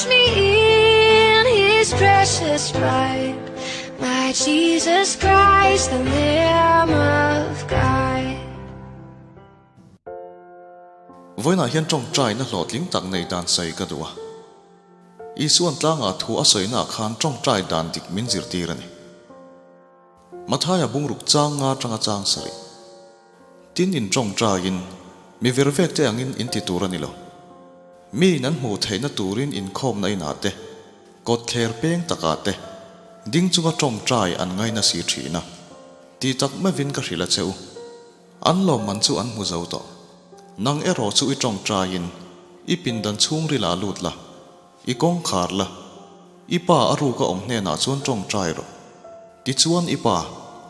Wash me in his precious blood. My Jesus Christ, the Lamb of God. Vawiinah hian tawngtaina hlawhtling tak nei dan sawi ka duh a. Isuan tlangah thu a sawinaah khan tawngtai dan dik min zirtir a ni. Mathaia bungruk chang nga atanga chang sarih. Tin in tawngtaiin, mi ver vek te angin in ti tur a ni lo. Mi in an hmuh theihna turin inkhawmna inah te, kawt thler peng takah te, ding chunga tawngtai an ngaina si thin a. Ti tak meuhin ka hrilh a che u. An lawmman chu an hmu zo tawh. Nang erawh chu i tawngtaiin, i pindan chhungrilah lut la, I kawngkhar la, i pa a ruk a awm hnenah chuan tawngtai rawh. Tichuan i pa,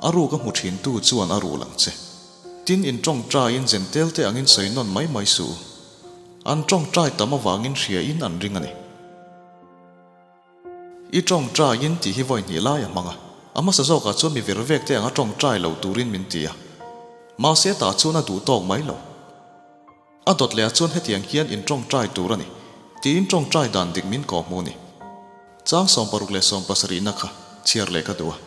a ruk a hmu thintu chuan a rul ang che. Tin in tawngtaiin zentel te angin sawi nawn mai mai suh u. An tawngtai tam avangin hria in an ring a ni. I tawngtaiin tih hi vawi hnih lai a hmang a, a hmasa zawkah chuan mi ver vek te anga tawngtai lo turin min ti a. Mahse tah chuan a duh tawk mai lo. A dawt leh ah chuan hetiang hian in tawngtai tur a ni, tiin tawngtai dan dik min kawh hmu ni. Chang 60 leh 70 na kha chhiar leh ka duh a.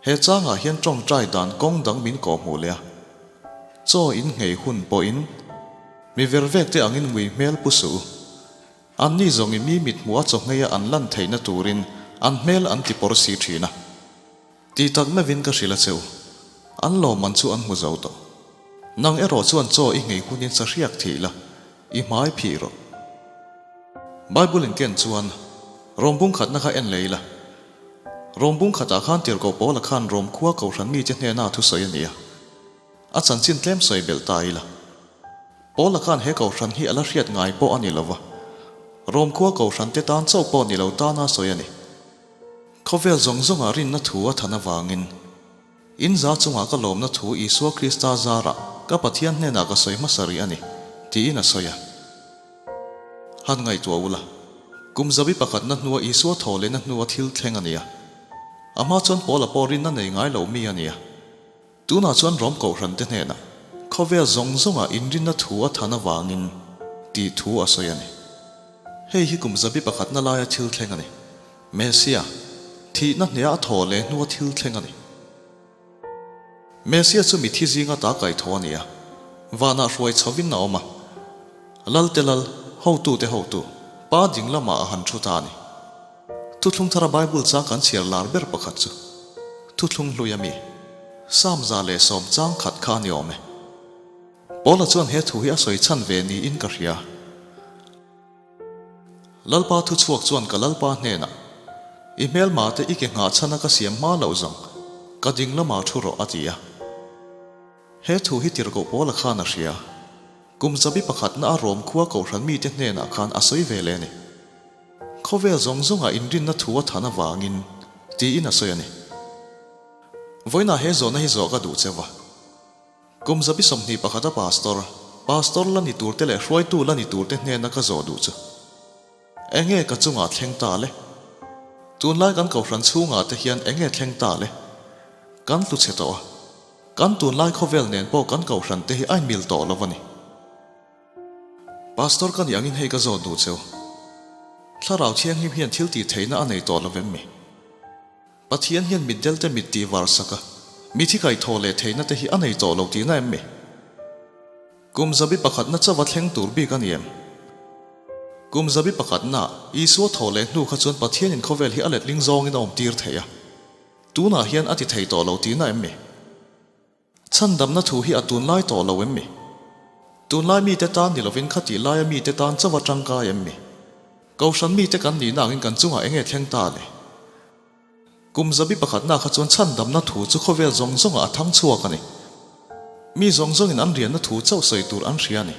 He changah hian tawngtai dan kawng dang min kawh hmuh leh a. Chaw in nghei hun pawhin mi ver vek te angin ngui hmel pu suh u. Anni zawng i mi mit hmuh a chaw ngheia an lan theihna turin an hmel an ti pawr si thin a. Ti tak meuhin ka hrilh a che u. An lawmman chu an hmu zo tawh. Nang erawh chuan chaw i nghei hunin sahriak thih la, i hmai phih rawh. Bible in ken chuan Rom bung khatna kha en lei la. Rom bung khatah khan tirhkoh Paula khan Rom khua kohhran mite hnena thu sawi a ni a. A chanchin tlem sawi belh ta ila. Paula khan he kohhran hi a la hriat ngai pawh a ni lova. Rom khua kohhran te tan chauh pawh ni lo tana sawi a ni. Khawvel zawng zawngah rinna thu a than avangin, In za chungah ka lawmna thu Isua Krista zarah ka Pathian hnenah ka sawi hmasa rih a ni, tiin a sawi a. Han ngaihtuah ula, kum zabi pakhatna hnua Isua thaw lehna hnua thil thleng a ni a. A hma chuan Paula pawh rinna nei ngai lo mi a ni a. Tunah chuan Rom Kohhrante hnenah khawvel zawng zawngah inrinna thu a than avangin tih thu a sawi a ni. Hei hi kum zabi pakhatna laia thil thleng a ni. Messia, thihna hneha a thaw leh hnua thil thleng a ni. Messia chu mithi zinga ta kaithaw a ni a, vanah hruai chhovin a awm a. Lalte lal, hotute hotu, pa ding lamah a han thu ta a ni. Thuthlung thara Bible chang kan chhiar lar ber pakhat chu Thuthlung hlui a mi, Psalm 110 chang khat kha a ni awm e. Paula chuan he thu hi a sawi chhan ve niin ka hria. Lalpa thuchhuak chuan ka Lalpa hnenah, I hmelma te i ke nghah chhana ka siam hma loh zawng, ka ding lamah thu rawh a ti a. He thu hi tirhkoh Paula khan a hria. Kum zabi pakhatna a Rom khua kohhran mite hnenah khan a sawi ve leh a ni. Khawvel zawng zawngah inrinna thu a than avangin, tiin a sawi a ni. Vawiinah he zawhna hi zawh ka duh che va. Kum 21 a pastor, pastor la ni turte leh hruaitu la ni turte hnena ka zawh duh chu. Enge ka chungah thleng ta le? Tunlai kan kohhran chhungah te hian enge thleng ta le? Kan tlu chhe tawh a. Kan tunlai khawvel nen pawh kan kohhran te hi a inmil tawh lo a ni. Pastor ka nih angin hei ka zawt duh cheu. Thlarau Thianghlim hian thil tih theihna a nei tawh lo vem mi? Pathian hian mitdel te mit tih var sak a, mithi kaihthawh leh theihna te hi a nei tawh lo tihna em mi? Kum 11na chauha thleng tur bik a ni em? Kum 11na Isua thawh leh hnu kha chuan Pathianin khawvel hi a letling zawngin a awm tir thei a. Tunah hian a ti thei tawh lo tihna em mi? Chhandamna thu hi a tunlai tawh lo em mi? Tunlai mite tan ni lovin khatih laia mite tan chauha tangkai em mi? Kohhran mite kan nihna angin kan chungah enge thleng ta le? Kum 11na kha chuan chhandamna thu chu khawvel zawng zawngah a thang chhuak a ni. Mi zawng zawngin an rianna thu chauh sawi tur an hria a ni.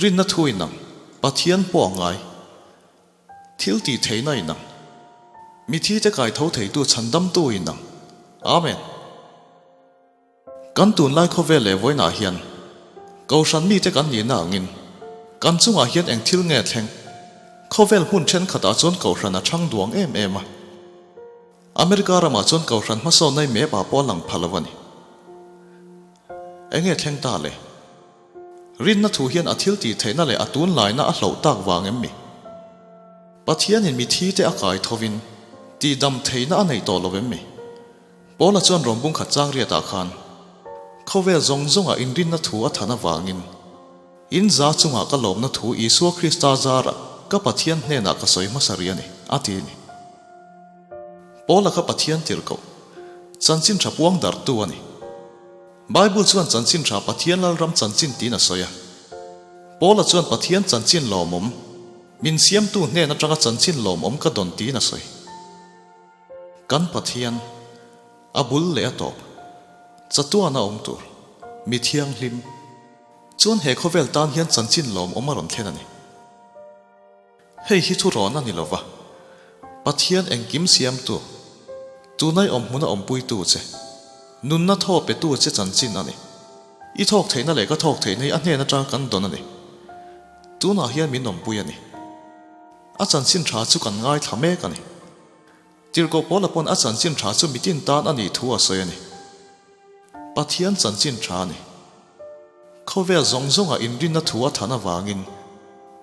Rinna thu inang, Pathian pawh a ngai. Thil tih theihna inang. Mithi te kai tho theitu chhandamtu inang. Amen. Kan tunlai khawvel leh vawiinah hian Kohhran mite kan nihna angin kan chungah hian eng thil nge thleng? Khawvel hmun thenkhatah chuan Kohhran a chhang duang em em a. America ramah chuan Kohhran hmasawnna i map ah pawh a lang pha lo a ni. Enge thleng ta le? Rinna thu hian a thil tih theihna leh a tunlaina a hloh tak vang em mi? Pathianin mithite a kai thovin tihdam theihna a nei tawh lo em mi? Paula chuan rawn bung khat chang riatah khan khawvel zawng zawngah inrinna thu a than avangin in za chungah ka lawmna thu Isua Krista zarah ka Pathian hnenah ka sawi hmasa rih a ni, a ti a ni. Paula kha Pathian tirhkoh, chanchin tha puang darhtu a ni. Bible chuan chanchin tha Pathian Lalram chanchin tiin a sawi a. Paula chuan Pathian chanchin lawmawm, min siamtu hnen atanga chanchin lawmawm ka dawn tiin a sawi. Kan Pathian, a bul leh a tawp, chatuana awm tur, mi thianghlim, chuan he khawvel tan hian chanchin lawmawm a rawn thlen a ni. Hei hi thurawn a ni lova, Pathian engkim siamtu, tunai awmhmuna awmpuitu che, nunna thaw petu che chanchin a ni. I thawk theihna leh ka thawk theihna hi a hnen atanga kan dawn a ni. Tunah hian min awmpui a ni. A chanchin tha chu kan ngaithla mek a ni. Tirhkoh Paula pawn a chanchin tha chu mitin tan a nih thu a sawi a ni. Pathian chanchin tha a ni. Khawvel zawng zawngah inrinna thu a than avangin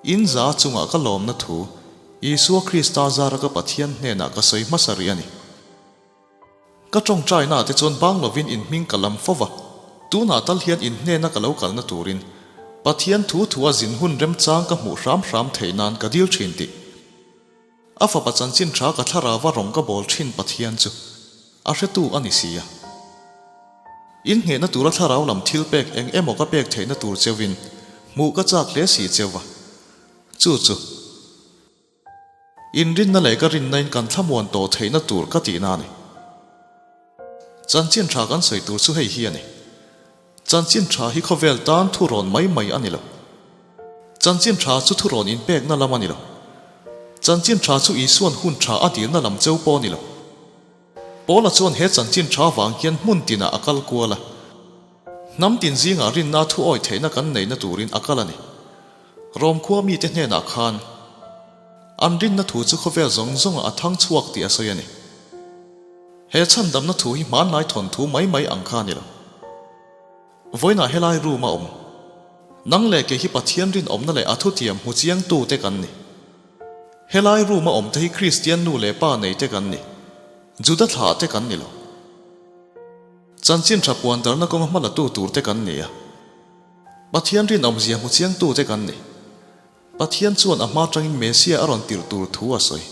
in za chungah ka lawmna thu Isua Krista zara ka Pathian hnenah ka sawi hmasa rih a ni. Ka tawngtaina te chuan bang lovin in hming ka lam fo va, tunah tal hian in hnena ka lo kalna turin Pathian thu thua zin hun remchang ka hmuh hram hram theih nan ka dil thin tih. A fapa chanchin tha ka thlarava rawng ka bawl thin Pathian chu a hretu a ni si a. In hnehna tura thlarau lam thil pek eng emaw ka pek theihna tur cheuhin hmuh ka chak hle si cheu va. Chu chu. Inrinna leh ka rinnain kan thlamuan tawh theihna tur ka tihna a ni. Chanchin tha kan sawi tur chu hei hi a ni. Chanchin tha hi khawvel tan thurawn mai mai a ni lo. Chanchin tha chu thurawn inpekna lam a ni lo. Chanchin tha chu Isuan hun tha a dilna lam cheu pawh a ni lo. Paula chuan he chanchin tha vang hian hmun tinah a kal kual a. Hnam tin zingah rinna thu awi theihna kan neihna turin a kal a ni. Rom khua mite hnenah khan an rinna thu chu khawvel zawng zawngah a thang chhuak tih a sawi a ni. He chhandamna thu hi hmanlai thawnthu mai mai ang kha a ni lo. Vawiinah helai room a awm. Nang leh kei hi Pathian rinawmna leh a thutiam hmu chiangtute kan ni. Helai room a awmte hi Kristian nu leh pa neite kan ni. Juda thlahte kan ni lo. Chanchin tha puan darna kawnga hmalatu turte kan ni a. Pathian rinawmzia hmu chiangtute kan ni. Pathian chuan a hma tangin Messiah a rawn tirh tur thu a sawi.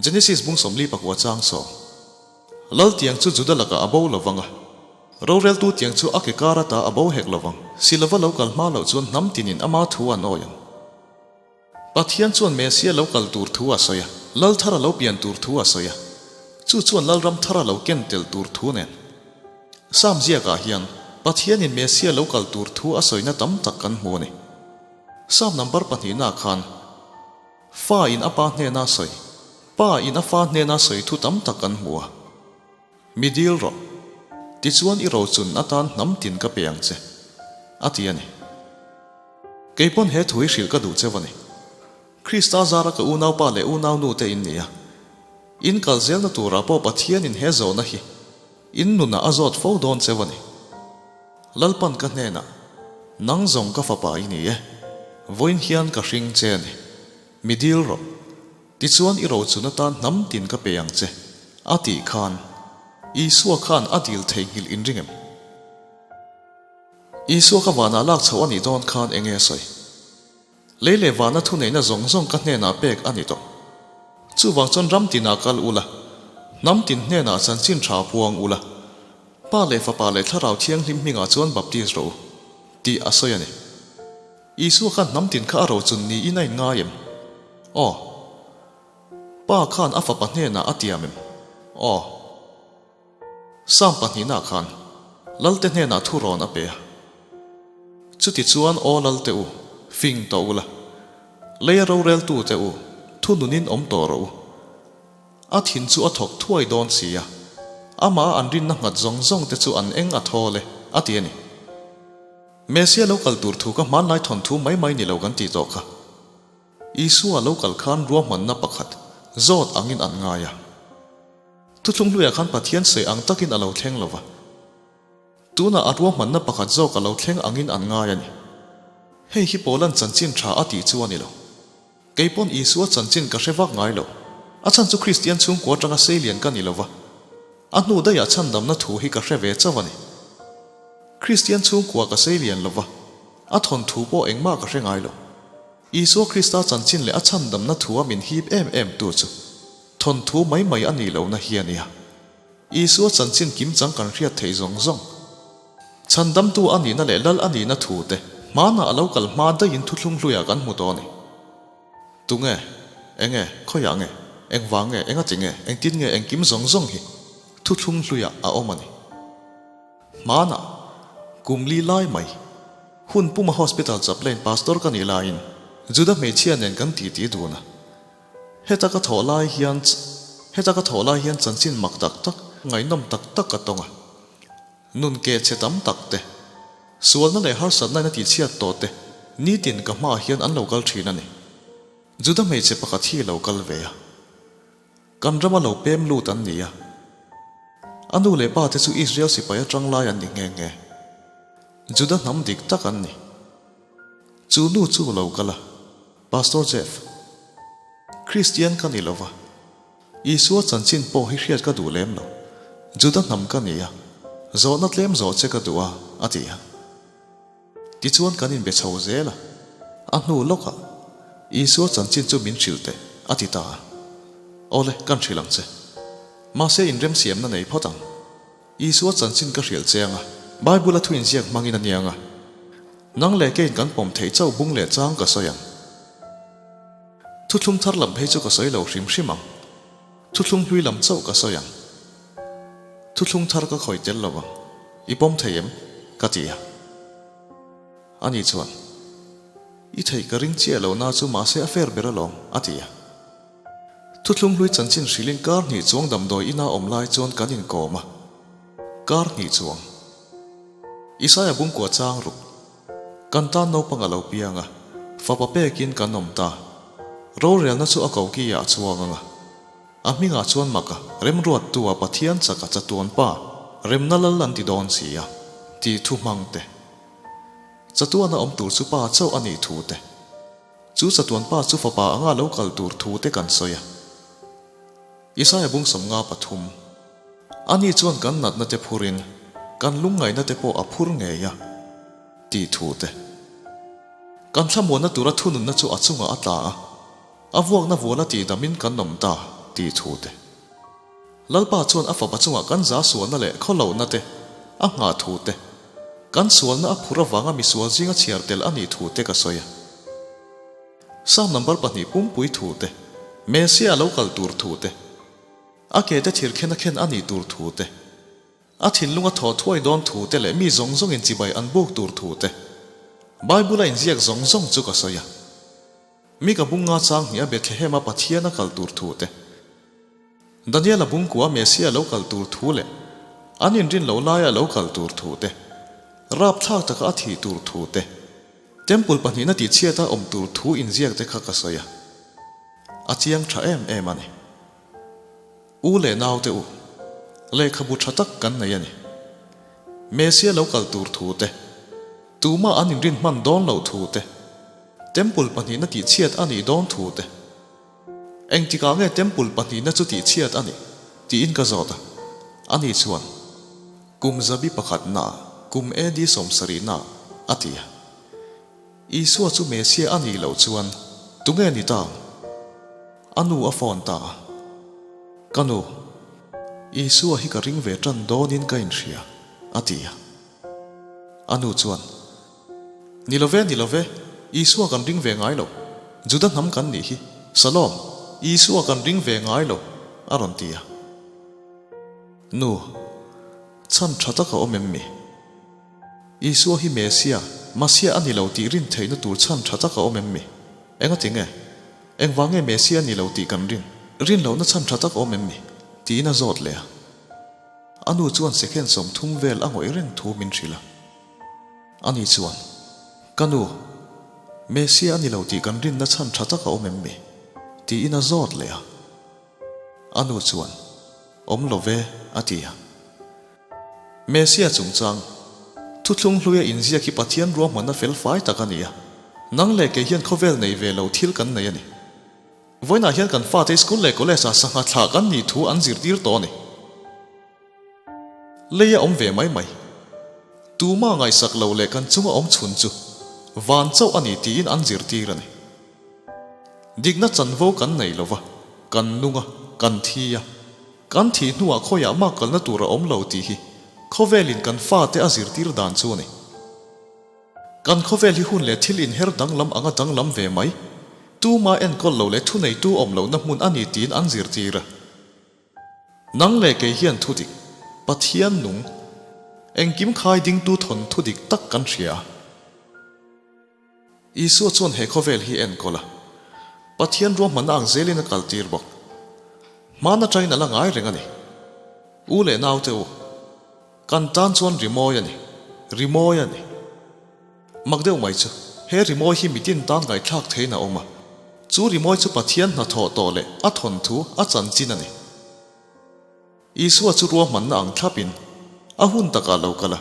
Genesis bung 44 chang sawm. Lal tiang chu Juda lakah a bo lo vang a, roreltu tiang chu a ke kar ata a bo hek lo vang. Silova lo kal hma loh chuan hnam tinin ama thu an awi ang. Pathian chuan Messiah lo kal tur thu a sawi a, Lal thar a lo pian tur thu a sawi a, chu chuan Lalram thar a lo ken tel tur thu nen. Psalm ziakah hian Pathianin Messiah lo kal tur thu a sawina tam tak kan hmu a ni. Psalm number pahnihnaah khan Fa in a pa hnena sawi, Pa in a fa hnena sawi thu tam tak kan hmu a. Mi dil rawh. Tichuan i rochun atan hnam tin ka pe ang che, a ti a ni. Kei pawn he thu hi hrilh ka duh cheu a ni. Krista zara ka unaupa leh unaunu te in ni a. In kal zelna turah pawh Pathianin he zawhna hi in nunah a zawt fo dawn cheu a ni. Lalpan ka hnenah, Nang zawng ka fapa i ni e, vawiin hian ka hring che a ni. Mi dil rawh. Tichuan i rochun atan hnam tin ka pe ang che, a tih khan Isua khan a dil theihnghilh in ring em? Isua ka vanah lak chhoh a nih dawn khan eng nge a sawi? Lei leh vana thuneihna zawng zawng ka hnenah pek a ni tawh. Chuvang chuan ram tinah kal ula, hnam tin hnenah chanchin tha puang ula, Pa leh Fapa leh Thlarau Thianghlim hmingah chuan baptis rawh u, tih a sawi a ni. Isua khan hnam tin kha a rochun niin a inngai em? Aw. Pa khan a fapa hnenah a tiam em? Aw. Psalm pahnihna khan Lalte hnenah thurawn a pe a. Chuti chuan aw Lalte u, fing tawh ula. Leia roreltute u, thununin awm tawh rawh u. A thin chu a thawk thuai dawn si a, amah a an rinna nghat zawng zawng te chu an eng a thawl e, a ti a ni. Messiah lo kal tur thu ka hmanlai thawnthu mai mai ni lo kan tih tawh kha. Isua lo kal khan ruahmanna pakhat zawt angin an ngai a. Thuthlung hluiah khan Pathian sawi ang takin a lo thleng lo va. Tunah a ruahmanna pakhat zawk a lo thleng angin an ngai a ni. Hei hi Paula'n chanchin tha a tih chu a ni lo. Kei pawn Isua chanchin ka hre vak ngai lo. A chhan chu Kristian chhungkua atanga seilian ka ni lo va. A hnu daihah chhandamna thu hi ka hre ve chauh a ni. Kristian chhungkua ka seilian lo va, a thawnthu pawh engmah ka hre ngai lo. Isua Krista chanchin leh a chhandamna thua min hip em em tu chu thawnthu mai mai a nih lohna hi a nia. Isua chanchin kimchang kan hriat theih zawng zawng. Chhandamtu a nihna leh Lal a nihna thu te hmanah a lo kal hma daihin thuthlung hluiah kan hmu tawh a ni. Tunge? Enge? Khawiah nge? Engvang nge? Engati nge? Engtin nge? Engkim zawng zawng hi thuthlung hluiah a awm a ni. Hmanah, kum li lai mai, hun puma hospital chaplain pastor ka nih laiin Juda hmeichhia nen kan titi dun a. Heta ka thawh lai hian heta ka thawh lai hian chanchin mak tak tak, ngaihnawm tak tak ka tawng a. Nun keh chhe tam tak te, sualna leh harsatna in a tihchhiat tawh te nitin ka hmaah hian an lo kal thin a ni. Juda hmeichhe pakhat hi lo kal ve a. Kan rama lo pem lut an ni a. A nu leh pa te chu Israel sipai atang lai an ni nghe nghe. Juda hnam dik tak an ni. Chu nu chu lo kal a, Pastor Jeff, Kristian ka ni lo va, Isua chanchin pawh hi hriat ka duh lem lo. Juda hnam ka ni a, zawhna tlem zawh che ka duh a, a ti a. Tichuan kan inbe chho zel a, a hnu lawkah Isua chanchin chu min hrilh teh, a ti ta a. Awle, kan hrilh ang che. Mahse inremsiamna nei phawt ang. Isua chanchin ka hrilh che ang a, Bible-a thu inziak hmangin a niang a. Nang leh keiin kan pawm theih chauh bung leh chang ka sawi ang. Thuthlung thar lam phei chu ka sawi lo hrim hrim ang. Thuthlung hlui lam chauh ka sawi ang. Thuthlung thar ka khawih tel lo ang. I pawm thei em? Ka ti a. Ani chuan, I theih ka ring chiah lo na chu mahse a fair ber alawm, a ti a. Thuthlung hlui chanchin hrilhin kar hnih chuang damdawi ina awm lai chuan kan inkawm a. Kar hnih chuang. Isaia bungkua chang ruk. Kan tan naupang a lo piang a, fapa pekin kan awm ta. Rorelna chu a koki ah a chuang ang a. A hmingah chuan maka remruattu a Pathian chaka chatuan pa remna lal an ti dawn si a, tih thu hmang te. Chatuana awm tur chu pa chauh a nih thu te. Chu chatuan pa chu fapa anga lo kal tur thu te kan sawi a. Isaia bung 53. Ani chuan kan natna te phurin kan lungngaihna te pawh a phur ngei a, tih thu te. Kan thlamuanna tura thununna chu a chungah a tla a, a vuakna vuala tihdamin kan awm ta, tih thu te. Lalpa chuan a fapa chungah kan za sualna leh khawlohna te a nghah thu te, kan sualna a phur avanga misual zinga chhiar tel a nih thu te ka sawi a. Psalm number pahnih pumpui thu te, Messiah lo kal tur thu te, A ke te thir khen a khen a nih tur thu te, a thinlung a thaw thuai dawn thu te leh mi zawng zawngin chibai an buk tur thu te, Bible a inziak zawng zawng chu ka sawi a. Mi ka bung nga chang hnih a Bethlehem a Pathian a kal tur thu te, Daniel a bungkua Messiah lo kal tur thu leh an inrin loh laia lo kal tur thu te, rapthlak taka a thih tur thu te, Temple pahnihna tihchhiata awm tur thu inziak te kha ka sawi a. A chiang tha em em a ni. U leh naute u, lehkhabu tha tak kan nei a ni. Messiah lo kal tur thu te, tumah an inrin hman dawn loh thu te, Temple pahnihna tihchhiat a nih dawn thu te, engtikah nge Temple pahnihna chu tihchhiat a nih? tiin ka zawt a. Ani chuan, Kum zabi pakhatna, kum AD sawmsarihna, a ti a. Isua chu Messiah a nih loh chuan tunge ni ta ang? A nu a phone ta a. Ka nu, Isua hi ka ring ve tan dawnin ka inhria, a ti a. A nu chuan, Ni lo ve, ni lo ve, Isua kan ring ve ngai lo. Juda hnam kan nih hi. Salom, Isua kan ring ve ngai lo, a rawn ti a. Nu, chhan tha tak a awm em mi? Isua hi Mesia, Masia a ni lo tih rin theihna tur chhan tha tak a awm em mi? Engati nge? Engvang nge Mesia a ni lo tih kan rin? Rin lohna chhan tha tak a awm em mi? Tiin a zawt leh a. A nu chuan second 30 vel a ngawih reng thu min hrilh a. Ani chuan, Ka nu, Mesia a ni lo tih kan rinna chhan tha tak a awm em mi? Tiin a zawt leh a. A nu chuan, Awm lo ve, a ti a. Messia chungchang, Thuthlung hluia inziak hi Pathian ruahmanna fel fai tak a ni a. Nang leh kei hian khawvel nei ve lo thil kan nei a ni. Vawiinah hian kan fate school leh college ah sangha thlah kan nih thu an zirtir tawh a ni. Lei a awm ve mai mai. Tuma ngaihsak lo leh kan chunga awm chhun chu van chauh a ni tiin an zirtir a ni. Dikna chanvo kan nei lo va, kan nung a, kan thi a. Kan thih hnuah khawiah mah kalna tur a awm lo tih hi khawvelin kan fate a zirtir dan chu a ni. Kan khawvel hi hun leh thil inher danglam anga danglam ve mai. Tuma enkawl lo leh thuneitu awm lohna hmun a ni tiin an zirtir a. Nang leh kei hian thu dik, Pathian nung, engkim khai dingtu thawn thu dik tak kan hria a. Isua chuan he khawvel hi enkawl a, Pathian ruahmanna ang zelin a kaltir bawk. Hmaan atangin a la ngai reng a ni. U leh naute u, kan tan chuan rimawi a ni, rimawi a ni. Mak deuh mai chu, he rimawi hi mitin tan ngaihthlak theiin a awm a, chu rimawi chu Pathian hnathawh tawh leh a thawnthu a chanchin a ni. Isua chu ruahmanna ang thlapin a hun takah lo kal a,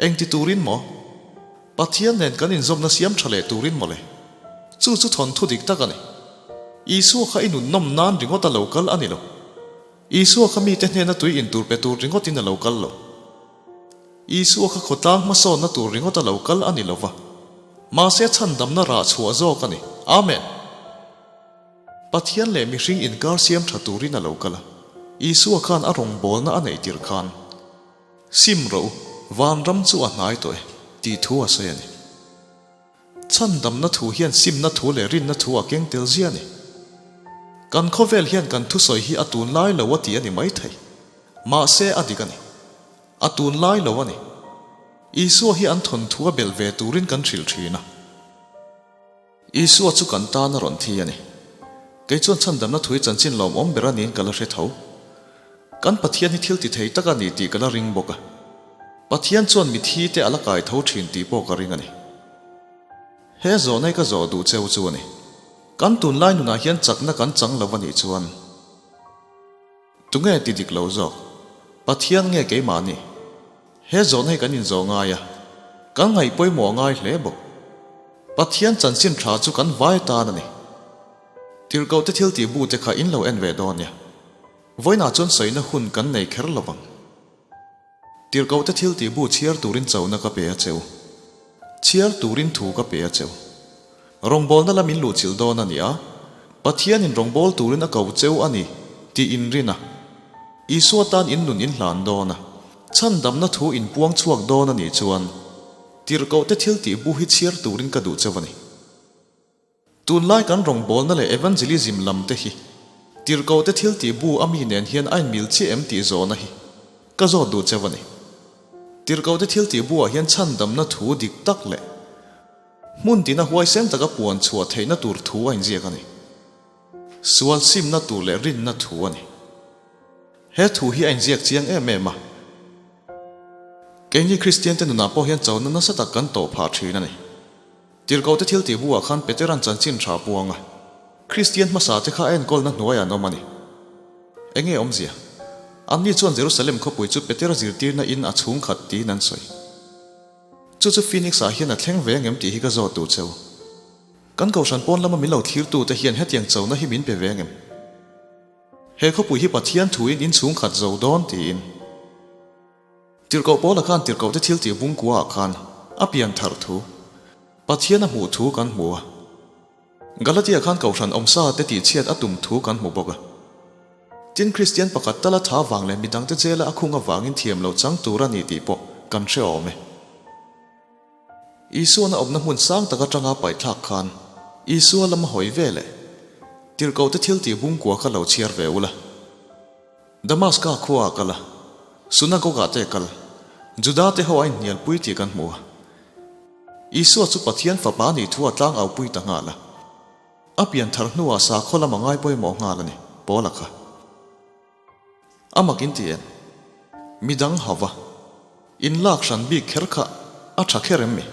engti turin maw? Pathian nen kan inzawmna siam tha leh turin maw le? Chu chu thawnthu dik tak a ni. Isua kha i nun nawm nan ringawt a lo kal a ni lo. Isua kha mite hnena tui intur pe tur ringawtin a lo kal lo. Isua kha khawtlang hmasawnna tur ringawt a lo kal a ni lo va, mahse chhandamna rah chhuah zawk a ni. Amen! Pathian leh mihring inkar siam tha turin a lo kal a, Isua khan a rawngbawlna a neih tirh khan, Sim rawh u, vanram chu a hnai tawh e, tih thu a sawi a ni. Chhandamna thu hian simna thu leh rinna thu a keng tel zia a ni. Kan khawvel hian kan thusawi hi a tunlai lo a ti a ni maithei. Mahse a dik a ni. A tunlai lo a ni. Isua hi an thawnthu a belh ve turin kan hrilh thin a. Isua chu kan tan a rawn thi a ni. Kei chuan chhandamna thui chanchin lawmawm ber a niin ka la hre tho. Kan Pathian hi thil ti thei tak a ni tih ka la ring bawk a. Pathian chuan mithi te a la kai tho thin tih pawh ka ring a ni. He zawhnai ka zawh duh cheu chu a ni. Kan tunlai nunah hian chakna kan chang lo a nih chuan. Tunge ti dik lo zawk? Pathian nge keimahni? He zawhna hi kan inzawh ngai a, kan ngaih pawimawh a ngai hle bawk. Pathian chanchin tha chu kan vai tan a ni. Tirhkohte thil tih bu te kha in lo en ve dawn nia. Vawiinah chuan sawina hun kan nei kher lo vang. Tirhkohte thil tih bu chhiar turin chona ka pe a cheu. Chhiar turin thu ka pe a cheu. Rawngbawlna lam in luhchilh dawn a ni a, Pathianin rawngbâwl turin a ko cheu a ni tih in rin a. Isua tan in nun in hlan dawn a, chhandamna thu in puang chhuak dawn a nih chuan tirhkohte thil tih bu hi chhiar turin ka duh cheu a ni. Tunlai kan rawngbawlna leh evangelism lam te hi tirhkohte thil tih bu a mi nen hian a inmil chiah em tih zawhna hi ka zawt duh cheu a ni. Tirhkohte thil tih buah hian chhandamna thu dik tak leh Hmun tina huaisen taka puan chhuah theihna tur thu a inziak a ni. Sual simna tur leh rinna thu a ni. He thu hi a inziak chiang em em a. Keini Kristiante nunah pawh hian chona nasa tak kan tawh phah thin a ni. Tirhkohte thil tih buah khan Petera'n chanchin tha puang a. Kristian hmasa te kha a enkawlna hnuaiah an awm a ni. Enge awmzia? Anni chuan Jerusalem khawpui chu Petera zirtirna in a chhungkhat tiin an sawi. Chu chu Phoenix ah hian a thleng ve angem tih hi ka zawt duh cheu. Kan kohhran pawn lama min lo thlir tute hian hetiang chona hi min pe ve angem? He khawpui hi Pathian thuin in chhung khat zo dawn tiin. Tirhkoh Paula khan tirhkohte thil tih bungkua ah khan a pian thar thu, Pathian a hmuh thu kan hmu a. Galatia khan kohhran awmsa te tihchhiat a tum thu kan hmu bawk a. Tin, Kristian pakhat tal a tha vang leh midangte jail-a a khung avangin thiam lo chang tur a ni tih pawh kan hre awm e. Isuan a awmna hmun sang tak atanga paihthlak khan Isua lam a hawi ve leh tirhkohte thil tih bungkua kha lo chhiar ve ula. Damaska khuaah kal a, Sunagoga te kal, Juda te ho a inhnialpui tih kan hmu a. Isua chu Pathian fapa nih thu a tlang aupui ta nghal a. A pian thar hnuah sakhaw lam a ngai pawimawh nghal a ni, Paula kha. A mak in ti em? Midang hauva in lak hran bik kher kha a tha kher em mi?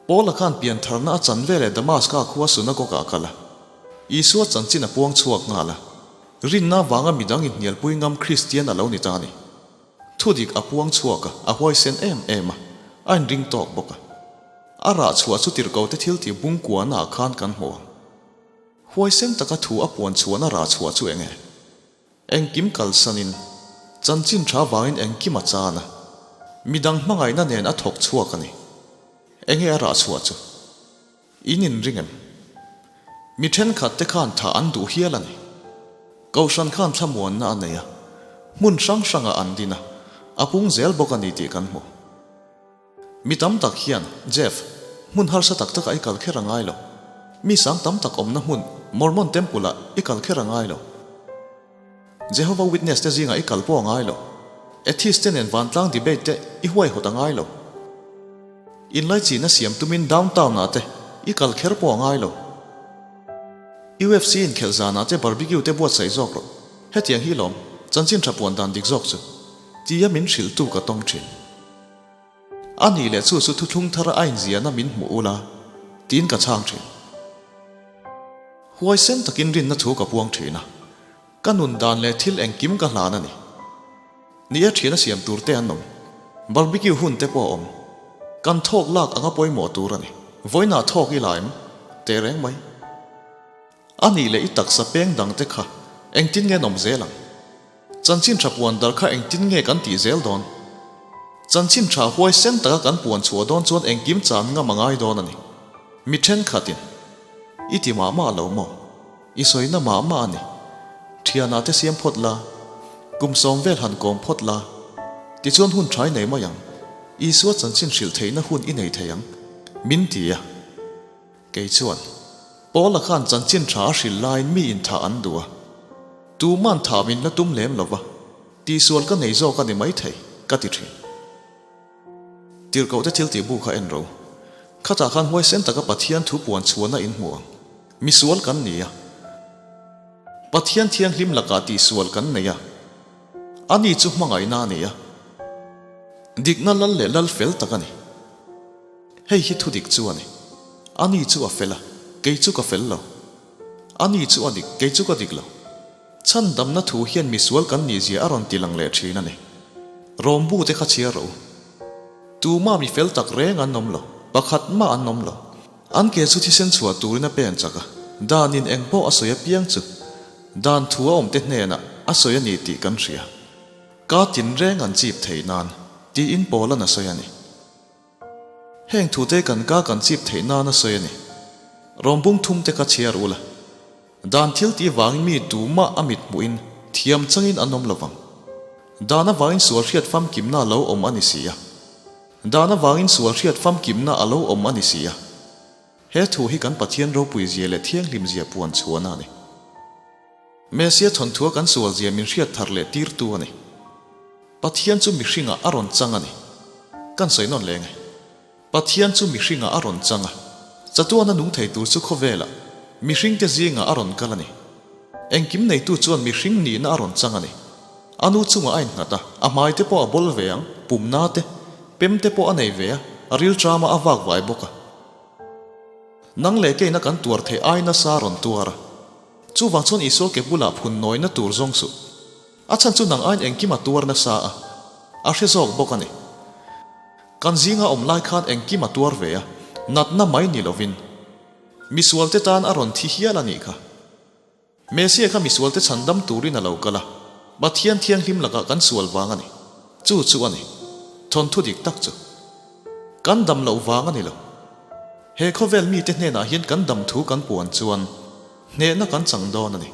Paula khan pian tharna a chan veleh Damaska khua sunagoga a kal a. Isua chanchin a puang chhuak nghal a. Rinna vanga midang inhnialpui ngam Kristian a lo ni ta a ni. Thudik a puang chhuak a, a huaisen em em a, a inring tawk bawk a. A rah chhuah chu tirhkote thil tih bungkuahnaah khan kan hmu ang. Huaisen taka thu a puan chhuahna rah chhuah chu enge? Engkim kalsanin, chanchin tha vangin engkim a chan a, midang hmangaihna nen a thawk chhuak a ni. Enge a rah chhuah chu? In inring em? Mi thenkhat te khan tha an duh hial a ni. Kohhran khan thlamuanna a nei a, hmun hrang hrangah an din a, a pung zel bawk a ni tih kan hmu. Mi tam tak hian, Jeff, hmun harsa tak takah i kal kher a ngai lo. Mi sang tam tak awmna hmun, Mormon Temple-ah i kal kher a ngai lo. Jehovah Witness te zingah i kal pawh a ngai lo. Atheist te nen vantlang debate te i huaihawt a ngai lo. Inlaichihna siam tumin downtown-ah te i kal kher pawh a ngai lo. UFC inkhelh zanah te barbecue te buatsaih zawk rawh. Hetiang hi lawm, chanchin tha puan dan dik zawk chu. Tia min hrilhtu ka tawng thin. A nih leh chu chu thuthlung thar a inziahna min hmuh ula, tiin ka chhang thin. Huaisen takin rinna thu ka puang thin a, ka nun dan leh thil engkim ka hlan a ni. Ni e thian a siam tur te an awm, barbecue hun te pawh a awm. Kan thawk lak anga pawimawh tur a ni. Vawiinah thawk i la em? Teh reng mai. A nih leh i taksa peng dang te kha engtin nge an awm zel ang? Chanchin tha puan dar kha engtin nge kan tih zel dawn? Chanchin tha huaisen taka kan puan chhuah dawn chuan engkim chan ngam a ngai dawn a ni. Mi thenkhatin, I ti mah mah lo maw? I sawina mah mah a ni. Thianah te siam phawt la, kum sawm vel han kawm phawt la, tichuan hun tha i nei mai ang. Isua chanchin hrilh theihna hun i nei thei ang, min ti a. Kei chuan, Paula khan chanchin tha a hrilh laiin mi inthah an duh a, tuman thah min la tum lem lo va, tihsual ka nei zawk a ni maithei, ka ti thin. Tirhkohte thil tih bu kha en ro. Khatah khan huaisen taka Pathian thu puan chhuahna in hmu ang. Misual kan ni a. Pathian thianghlim lakah tihsual kan nei a. Ani chu hmangaihna a ni a. Dikna lal leh lal fel tak a ni. Hei hi thudik chu a ni. Ani chu a fel a, kei chu ka fel lo. Ani chu a dik, kei chu ka dik lo. Chhandamna thu hian misual kan nihzia a rawn ti lang leh thin a ni. Rawmbu te kha chhiar rawh u. Tuma mi fel tak reng an awm lo, pakhat mah an awm lo. An ke chu thisen chhuah turin a pen chak a, danin eng pawh a sawi apiang chu dan thu a awmte hnenah a sawi a ni tih kan hria. Ka tinreng an chip thei nan, tiin Paula'n a sawi a ni. Heng thute kan ka kan chip theih nana sawi a ni. Rawmbung thumte kha chhiar ula. Dan thil tih vangin mi tumah a mit hmuhin thiam changin an awm lovang. Dan avangin sual hriat famkimna a lo awm a ni si a. Dan avangin sual hriat famkimna a lo awm a ni si a. He thu hi kan Pathian ropui zia leh thianghlim zia puan chhuahna a ni. Mesia thawnthua kan sual zia min hriat thar leh tirtu a ni. Pathian chu mihringah a rawn chang a ni. Kan sawi nawn leng e. Pathian chu mihringah a rawn chang a. Chatuana nung thei tur chu khawvelah mihringte zingah a rawn kal a ni. Engkim neitu chuan mihring nihna a rawn chang a ni. A nu chungah a innghat a, a hmaite pawh a bawl ve ang, pumna te, pemte pawh a nei ve a, a rilṭamah a vak vai bawk a. Nang leh keina kan tuar theih ai nasa a rawn tuar a. Chuvang chuan Isua ke bulah phun nawina tur zawng suh. A chhan chu nang aiin engkim a tuar nasa a, a hre zawk bawk a ni. Kan zinga awm lai khan engkim a tuar ve a, natna mai ni lovin. Misualte tan a rawn thi hial a nih kha. Mesia kha misualte chhandam turin a lo kal a, Pathian thianghlim lakah kan sual vang a ni. Chu chu a ni. Thawnthu dik tak chu. Kan dam loh vang a ni lo. He khawvel mite hnenah hian kan dam thu kan puan chuan hnehna kan chang dawn a ni.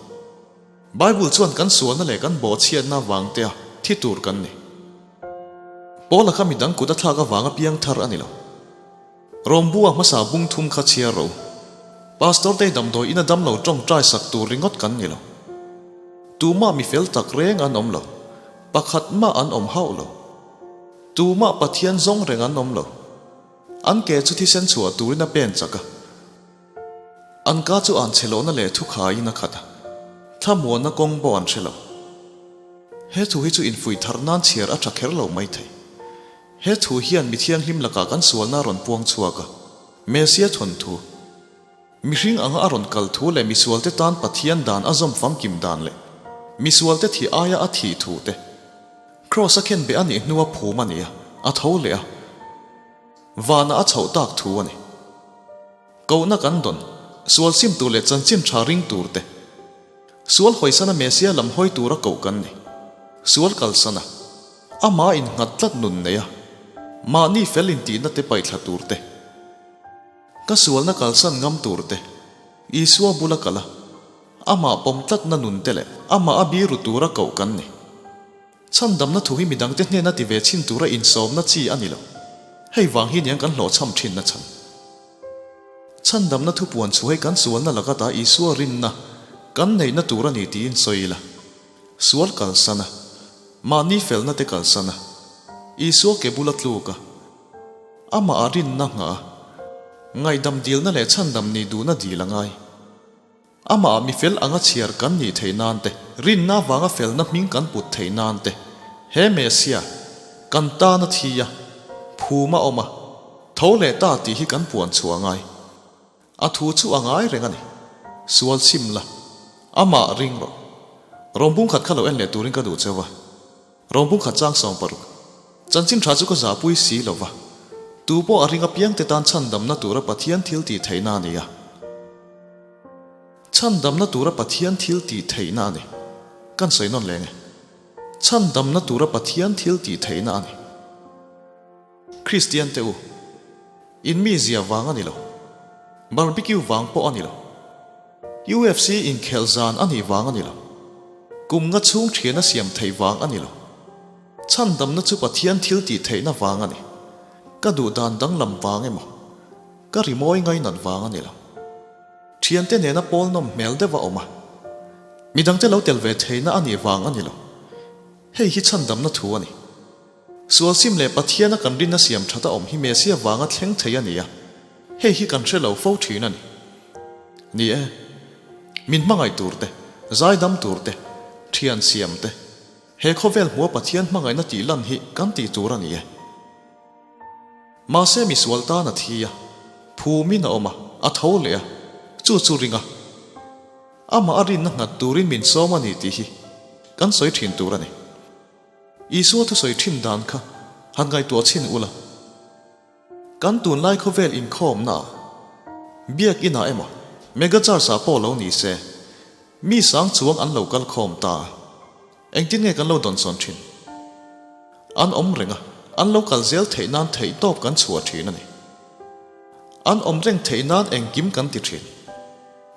Bible chuan kan sualna leh kan bawhchhiatna vangtea thi tur kan ni. Paula kha midang kut a thlak avanga piang thar a ni lo. Rawmbua hmasa bung thum kha chhiar ro. Pastor te damdawi ina damlo tawngtai sak tur ringawt kan ni lo. Tumah mi fel tak reng an awm lo. Pakhat mah an awm hauh lo. Tumah Pathian zawng reng an awm lo. An ke chu thisen chhuah turin a pen chak a. An ka chu an chhe lohna leh thu khaiin a khat a, thlamuanna kawng pawh an hre lo. He thu hi chu infuih thar nan chhiar a tha kher lo mai thei. He thu hian mi thianghlim lakah kan sualna a rawn puang chhuak a, Mesia thawn thu, mihring anga a rawn kal thu leh misualte tan Pathian dan a zawm famkim dan leh misualte thih aia a thih thu te, Kraws a khenbeh a nih hnua phum a ni a, a tho leh a, vanah a chhoh tak thu a ni. Kohna kan dawn. Sual sim tur leh chanchin tha ring tur te. Sual hawisana Mesia lam hawi tura koh kan ni. Sual kalsana, amah innghat tlat nun nei a, mahni fel intihna te paihthla tur te. Ka sualna kalsan ngam tur te, Isua bula kal a, amah pawm tlatna nun te leh amah a biru tura koh kan ni. Chhandamna thu hi midangte hnena ti ve chhin tura insawmna chi a ni lo. Hei vang hi niang kan hlawhchham thinna chhan. Chhandamna thu puan chu hei kan sualna laka ta Isua rinna kan neihna tur a ni tiin sawi ila. Sual kalsan a, mahni felna te kalsan a, Isua ke bula tluk a, amah a rinna nghah a, ngaihdam dilna leh chhandam nih duhna dil a ngai. Amah mi fel anga chhiar kan nih theih nan te, rinna vanga felna hming kan put theih nan te, he Mesia, kan tan a thi a, phum a awm a, tho leh ta tih hi kan puan chhuah a ngai. A thu chu a ngai reng a ni. Sual chim la, amah ring rawh. Rawngbung khat kha lo en leh turin ka duh cheu a. Rawngbung khat chang 60. Chanchin tha chu ka zahpui si lo va, tu pawh a ring apiangte tan chhandamna tura Pathian thil tih theihna a ni a. Chhandamna tura Pathian thil tih theihna a ni. Kan sawi nawn leng e. Chhandamna tura Pathian thil tih theihna a ni. Kristian te u, in mi zia vang a ni lo. Barbecue vang pawh a ni lo. UFC inkhelh zan a nih vang a ni lo. Kum nga chhung thian a siam theih vang a ni lo. Chhandamna chu Pathian thil tih theihna vang a ni. Ka duh dan danglam vang emaw, ka rimawi ngainat vang a ni lo. Thiante nena pawl nawm hmel deuh a awm a, midangte lo tel ve theihna a nih vang a ni lo. Hei hi chhandamna thu a ni. Sual sim leh Pathiana kan rinna siam that a awm hi Mesia vanga thleng thei a ni a, hei hi kan hre lo fo thin a ni. Ni e, min hmangaih tur te, zaidam tur te, thian siam te, he khawvel hmua Pathian hmangaihna tih lan hi kan tih tur a ni e. Mahse misual tan a thi a, phumin a awm a, a tho leh a, chu chu ring a. Amah a rinna nghat turin min sawm a ni tih hi kan sawi thin tur a ni. Isua thusawi thin dan kha han ngaihtuah chhin ula. Kan tunlai khawvel inkhawmna ah Biak inah emaw Mega Church ah pawh lo ni se, mi sang chuang an lo kal khawm ta a, engtin nge kan lo dawnsawn thin? An awm reng a, an lo kal zel theih nan theih tawp kan chhuah thin a ni. An awm reng theih nan engkim kan ti thin.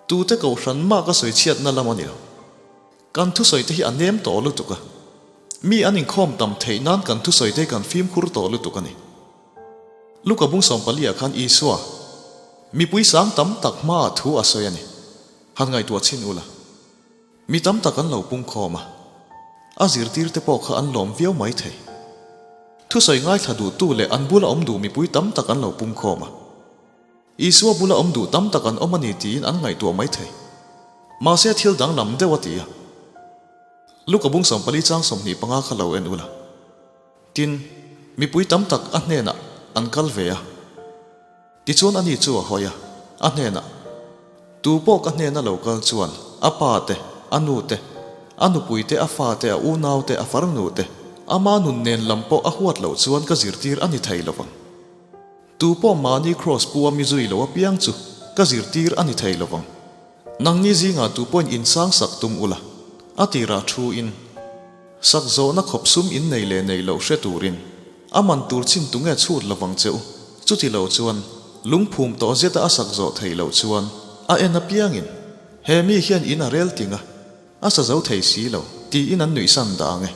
Tute kohhran mah ka sawi chhiatna lam a ni lo. Kan thusawi te hi a nem tawh lutuk a, mi an inkhawm tam theih nan kan thusawi te kan fimkhur tawh lutuk a ni. Luka bung 14 ah khan Isua, mipui sang tam tak hmaah thu a sawi a ni. Han ngaihtuah chhin ula. Mi tam tak an lo pungkhawm a, a zirtir te pawh kha an lawm viau mai thei. Thusawi ngaithla duhtu leh an bula awm duh mipui tam tak an lo pungkhawm a. Isua bula awm duh tam tak an awm a ni tiin an ngaihtuah mai thei. Mahse thil danglam deuh a ti a. Luka bung 14 chang 25 kha lo en ula. Tin, mipui tam tak a hnenah an kal ve a. Tichuan ani chu a hawi a, a hnenah, Tu pawh ka hnena lo kal chuan a pa te, a nu te, a nupui te, a fa te, a unau te, a farnu te, ama nun nen lam pawh a huat loh chuan ka zirtir a ni thei lovang. Tu pawh mahni kraws pu a mi zui lo apiang chu ka zirtir a ni thei lo vang. Nangni zingah tu pawhin insang sak tum ula, a tirah thu in, sak zawhna khawp sum in nei leh nei loh hre turin a man tur chin tunge chhut lo vang che u. Chuti lo chuan lungphum tawh zeta a sak zawh theih loh chuan a en apiangin he mi hian in a rel ting a, a sa zo thei si lo tiin an nuihsan dah ang e.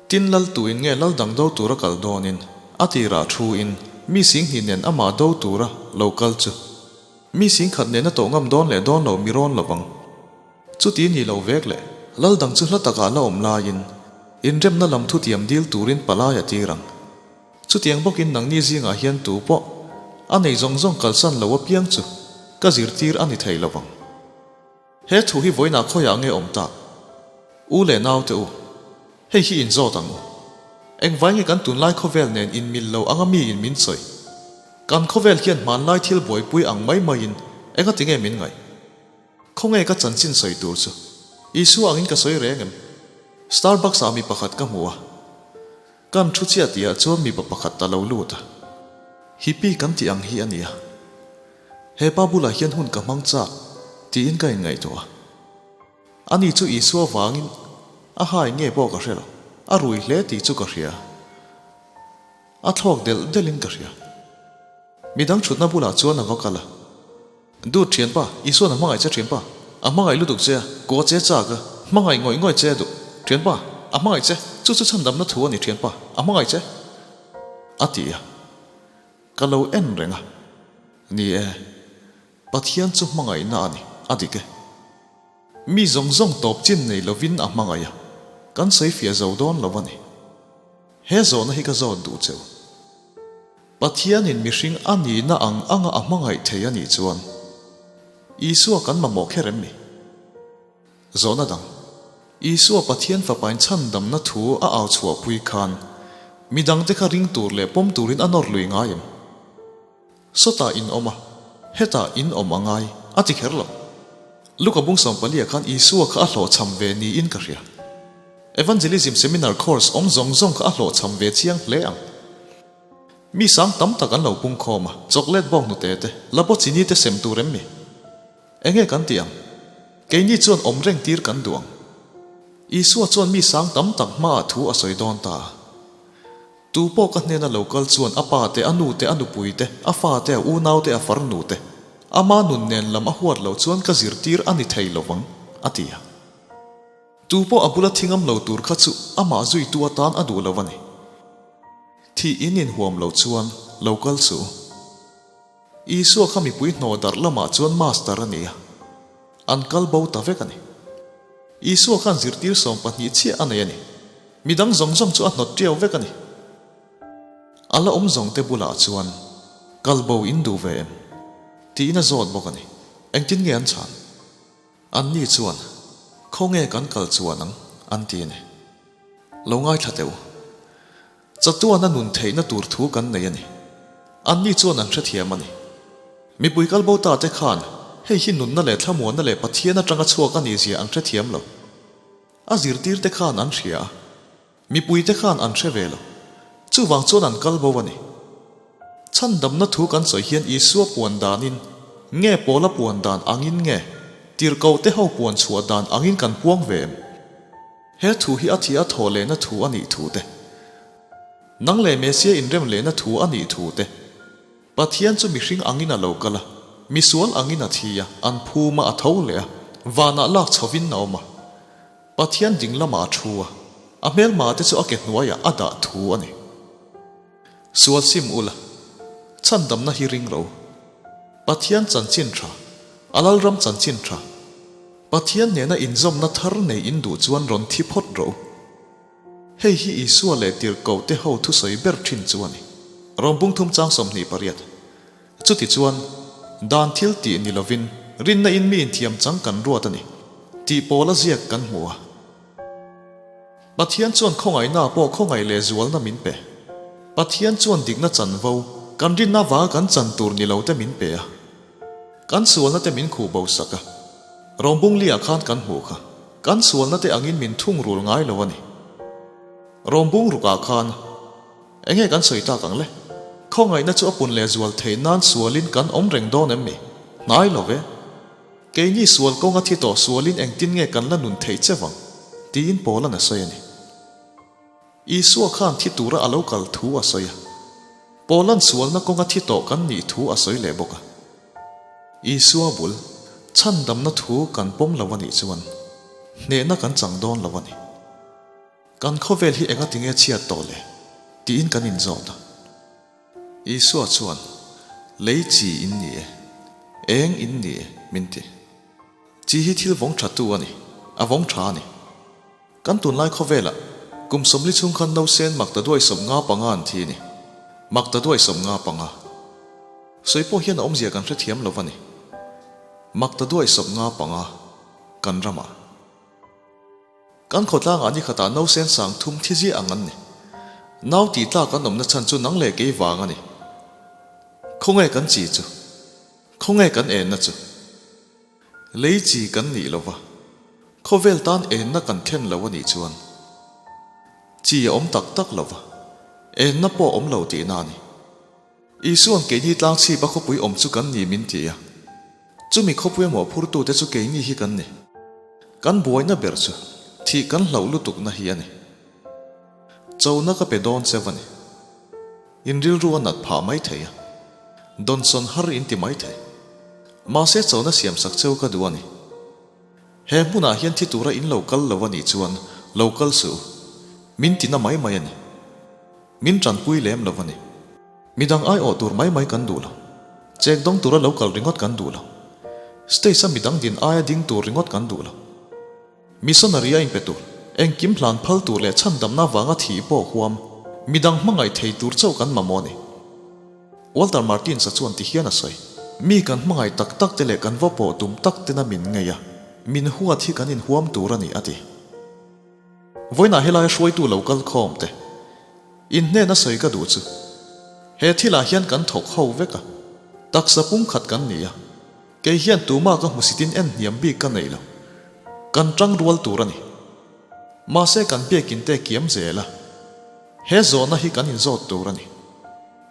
Tin lal tuin nge lal dang do tura kal dawnin a tirah thu in mi singhnih nen amah do tura lo kal chu mi singkhat nena tawh ngam dawn leh dawn lo mi rawn lovang. Chuti ni lo vek leh lal dang chu hla takah la awm laiin inremna lam thutiam dil turin palai a tir ang. Chutiang bawkin nangni zingah hian tu pawh a nei zawng zawng kalsan lo apiang chu ka zirtir a ni thei lovang. He thu hi vawiinah khawiah nge awm tak? U leh nau te u, hei hi in zawt ang u. Engvai nge kan tunlai khawvel nen in mil lo anga mi in min sawi? Kan khawvel hian hmanlai thil buaipui ang mai maiin engati nge min ngaih? Khawnge ka chanchin sawi tur chu? Isua angin ka sawi reng em? Starbucks ah mi pakhat ka hmu a. Kan thu chiah tihah chuan mipa pakhat a lo lut a. Hippie kan tih ang hi a nia. He pa bulah hian hun ka hmang chak tiin ka inngaihtuah a. Ani chu Isua vangin a hai nge pawh ka hre lo, a rui hle tih chu ka hria. A thlawk delh delhin ka hria. Midang thutna bulah chuan a va kal a. Dut thianpa, Isua'n a hmangaih che thianpa, a hmangaih lutuk che a, kua che chak a, hmangaih ngawih ngawih che a duh. Thianpa, a hmangaih che, chu chu chhandamna thu a ni thianpa, a hmangaih che. A ti a. Ka lo en reng a. Ni e, Pathian chu hmangaihna a ni, a dik e. Mi zawng zawng tawp chin nei lovin a hmangaih a, kan sawi fiah zo dawn lo a ni. He zawhna hi ka zawt duh cheu. Pathianin mihring a nihna ang anga a hmangaih thei a nih chuan Isua kan mamawh kher em ni? Zawhna dang, Isua Pathian Fapain chhandamna thu a au chhuahpui khan midangte kha ring tur leh pawm turin a nawr lui ngai em? Sawtah in awm a, hetah in awm a ngai, a ti kher lo. Luka bung sawmpalia khan Isua kha a hlawhchham ve niin ka hria. Evangelism Seminar course awm zawng zawng kha a hlawhchham ve chiang hle ang. Mi sang tam tak an lo pung khawm a, chocolate bawk hnute te, labo chini te sem tur em mi? Enge kan tih ang? Keini chuan awm reng tir kan duh ang. Isua chuan mi sang tam tak hmaah thu a sawi dawn ta a. Tu pawh ka hnena lo kal chuan a pa te, a nu te, a nupui te, a fa te, a unau te, a farnu te, ama nun nen lam a huat loh chuan ka zirtir a ni thei lo vang, a ti a. Tu pawh a bula thingam lo tur kha chu amah zuitu atan a duh lo a ni. Thih in inhuam loh chuan lo kal suh u. Isua kha mipui hnawh darh lamah chuan master a ni a, an kal bo ta vek a ni. Isua khan zirtir 12 chiah a nei a ni. Midang zawng zawng chu a hnawt tiau vek a ni. A la awm zawng te bulah chuan kal bo in duh ve em? Tiin a zawt bawk a ni. Engtin nge an chhan? Anni chuan, Khawnge kan kal chuan ang? an ti a ni. Lo ngaithla teh u. Chatuana nun theihna tur thu kan nei a ni. Anni chuan an hrethiam a ni. Mipui kal bo ta te khan hei hi nunna leh thlamuanna leh Pathian atanga chhuak a nih zia an hrethiam lo. A zirtir te khan an hria a. Mipui te khan an hre ve lo. Chuvang chuan an kal bo a ni. Chhandamna thu kan sawi hian Isua puan danin nge Paula puan dan angin nge tirhkoh te ho puan chhuah dan angin kan puang ve em? He thu hi a thih a thawh lehna thu a nih thu te, nang leh Mesia inrem lehna thu a nih thu te, Pathian chu mihring angin a lo kal a, misual angin a thi a, an phum a, a tho leh a, vanah lak chhovin a awm a. Pathian ding lamah a thu a, a hmelma te chu a ke hnuaiah a dah thu a ni. Sual sim ula, chhandamna hi ring ro. Pathian chanchin tha, a Lalram chanchin tha, Pathian nena inzawmna thar nei in duh chuan rawn thi phawt rawh u. Hei hi Isua leh tirhkoh te ho thusawi ber thin chu a ni. Rawmbung thum chang 28. Chuti chuan, dan thil tih ni lovin rinna in mi inthiam chang kan ruat a ni, tih pawl a ziak kan hmu a. Pathian chuan khawngaihna pawh khawngaih leh zualna min pe. Pathian chuan dikna chanvo, kan rinna vanga kan chan tur ni lo te min pe a. Kan sualna te min khuh bo sak a. Rawmbung liah khan kan hmuh kha. Kan sualna te angin min thungrul ngai lo a ni. Rawmbung rukah khan enge kan sawi tak ang le? Khawngaihna chu a pun leh zual theih nan sualin kan awm reng dawn em mi? Hnai lo ve. Keini sual kawnga thi tawh sualin engtin nge kan la nun theih che vang? Tiin Paula'n a sawi a ni. Isua khan thi tura a lo kal thu a sawi a. Paula'n sualna kawnga thi tawh kan nih thu a sawi leh bawk a. Isua bul, chhandamna thu kan pawm lo a nih chuan hnehna kan chang dawn lo a ni. Kan khawvel hi enga tinge chhiat tawh le? tiin kan inzawt a. Isua chuan, Lei chi in ni e, eng in ni e, min ti. Chi hi thil vawng tha tu a ni, a vawng tha a ni. Kan tunlai khawvelah kum 40 chhung khan nausen makta duai 55 an thi a ni. Makta duai 55. Sawi pawh hian a awmzia kan hrethiam lo a ni. Makta duai 55 kan ramah. Kan khawtlangah ni khatah nausen 3000 thi ziah ang an ni. Nau tih tlak an awmna chhan chu nang leh kei vang a ni. Khawnge kan chi chu? Khawnge kan enna chu? Lei chi kan nih lova, khawvel tan enna kan thlen lo a nih chuan chi a awm tak tak lova, enna pawh a awm lo tihna a ni. Isua'n keini tlang chhip a khawpui awm chu kan ni min ti a. Chumi khawpuia mawhphurtute chu keini hi kan ni. Kan buaina ber chu thih kan hlauh lutukna hi a ni. Chona ka pe dawn cheu a ni. In rilru a nat phah mai thei a, dawnsawn har in ti mai thei. Mahse chona siamsak cheu ka duh a ni. He hmunah hian thi tura in lo kal lo a nih chuan lo kal suh u. Min ti na mai mai a ni. Min tanpui lem lo a ni. Midang aiawh tur mai mai kan duh lo. Chek dawng tura lo kal ringawt kan duh lo. Stage a midang din aia ding tur ringawt kan duh lo. Missionary a inpe tur, engkim hlan phal tur leh chhandamna vanga thih pawh huam, midang hmangaih thei tur chauh kan mamawh a ni. Walter Martins-a chuan ti hian a sawi, Mi kan hmangaih tak tak te leh kan va pawh tum tak tena min ngei a, min huat hi kan inhuam tur a ni, a ti. Vawiinah helaia hruaitu lo kal khawm te, in hnena sawi ka duh chu, he thilah hian kan thawk ho vek a, taksa pumkhat kan ni a, Kei hian tumah ka hmusitin en hniam bik ka nei lo. Kan tang rual tur a ni. Mahse kan biakin te kiam zel a. He zawhna hi kan inzawt tur a ni.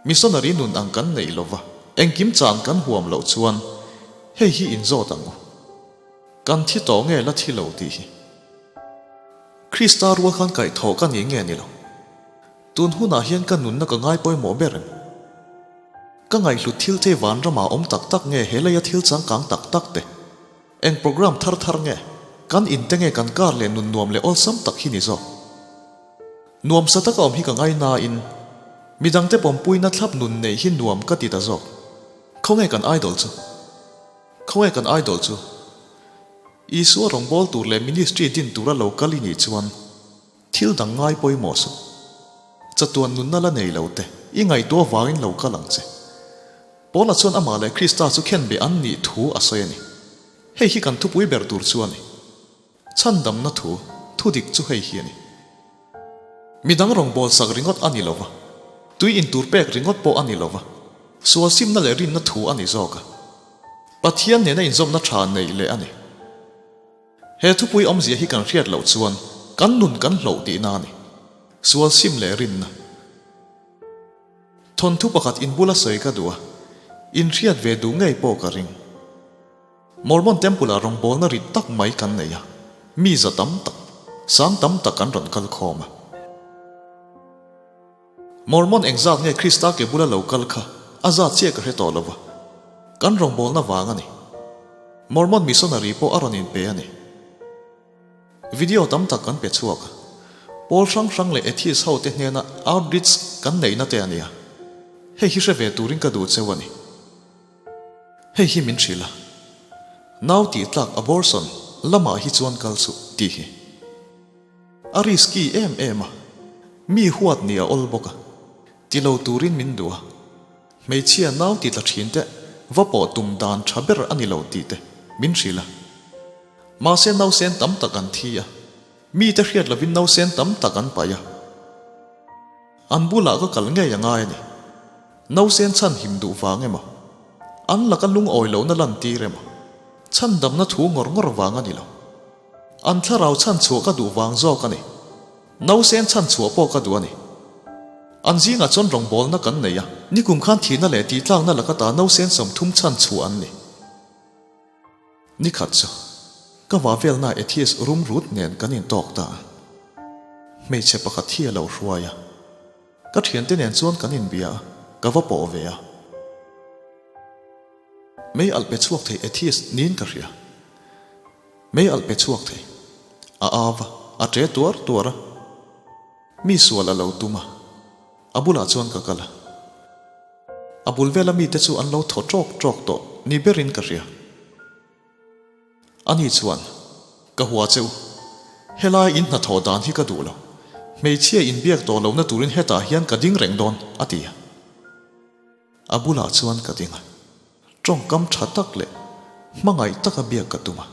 Missionary nun ang kan nei lova, engkim chan kan huam loh chuan hei hi inzawt ang u. Kan thi tawh nge la thi lo tih hi. Krista rual khan kaihthawh ka ni nge ni lo. Tun hunah hian ka nunna ka ngai pawimawh ber em? Ka ngaihhlut thil te vanramah awm tak tak nge he leia thil changkang tak tak te? Eng program thar thar nge? Kan in te nge kan kar leh nun nuam leh awlsam tak hi ni zawk? Nuamsa taka awm hi ka ngai nain midangte pawmpuina thlap nun neih hi nuam ka ti ta zawk. Khawnge kan idol chu? Khawnge kan idol chu? Isua rawngbâwl tur leh ministry din tura lo kal i nih chuan Thil dang ngai pawimawh suh. Chatuan nunna la nei lo te, i ngaihtuah vangin lo kal ang che. Paula chuan amah leh Krista chu khenbeh an nih thu a sawi a ni. Hei hi kan thupui ber tur chu a ni. Chhandamna thu, thu dik chu hei hi a ni. Midang rawngbâwl sak ringawt a ni lo va, tui intur pek ringawt pawh a ni lo va, sual simna leh rinna thu a ni zawk a. Pathian nena inzawmna tha neih leh a ni. He thupui awmzia hi kan hriat loh chuan kan nun kan hloh tihna a ni. Sual sim leh rinna. Thawnthu pakhat inbula sawi ka duh a, inhriat ve duh ngei pawh ka ring. Mormon Temple-ah rawngbawlna rit tak mai kan nei a, mi za tam tak, sang tam tak an rawn kal khawm a. Mormon engzat nge Krista ke bula lo kal kha a zat chiah ka hre tawh lo va, kan rawngbawlna vang a ni. Mormon missionary pawh a rawn inpe a ni. Video tam tak kan pe chhuak a, pawl hrang hrang leh atheist ho te hnena outreach kan neihna te a nia. Hei hi hre ve turin ka duh cheu a ni. Hei hi min hrilh a, nau tih tlak abortion lamah hi chuan kal suh tih hi. A risky em em a, mi huat nih a awl bawk a, ti lo turin min duh a, hmeichhia nau ti tla thin te va pawh tum dan tha ber a ni lo tih te min hrilh a. Mahse nausen tam tak an thi a, mite hriat lovin nausen tam tak an paih a. An bulah ka kal ngei a ngai a ni. Nausen chhan him duh vang emaw, an laka lungawi lohna lantir emaw, chhandamna thu ngawr ngawr vang a ni lo. An thlarau chhanchhuah ka duh vang zawk a ni. Nausen chhanchhuah pawh ka duh a ni. An zingah chuan rawngbawlna kan nei a, nikum khan thihna leh tihtlakna laka ta nausen 30 chhanchhuah an ni. Nikhat chu, ka vah velna atheist rum rut nen kan intawk ta a. Hmeichhe pakhat hi a lo hruai a. Ka thiante nen chuan kan inbia a, ka va pawh ve a. Mei alh pe chhuak thei atheist niin ka hria. Mei alh pe chhuak thei. A au va, a ṭe tuar tuar a. Mi sual a lo tum a, a bulah chuan ka kal a. A bul vela mite chu an lo thaw ṭawk ṭawk tawh ni berin ka hria. Ani chuan, Ka hua che u. Helai in hnathawh dan hi ka duh lo. Hmeichhia inbiak tawh lohna turin hetah hian ka ding reng dawn, a ti a. A bulah chuan ka ding a, tawngkam tha tak leh hmangaih taka biak ka tum a.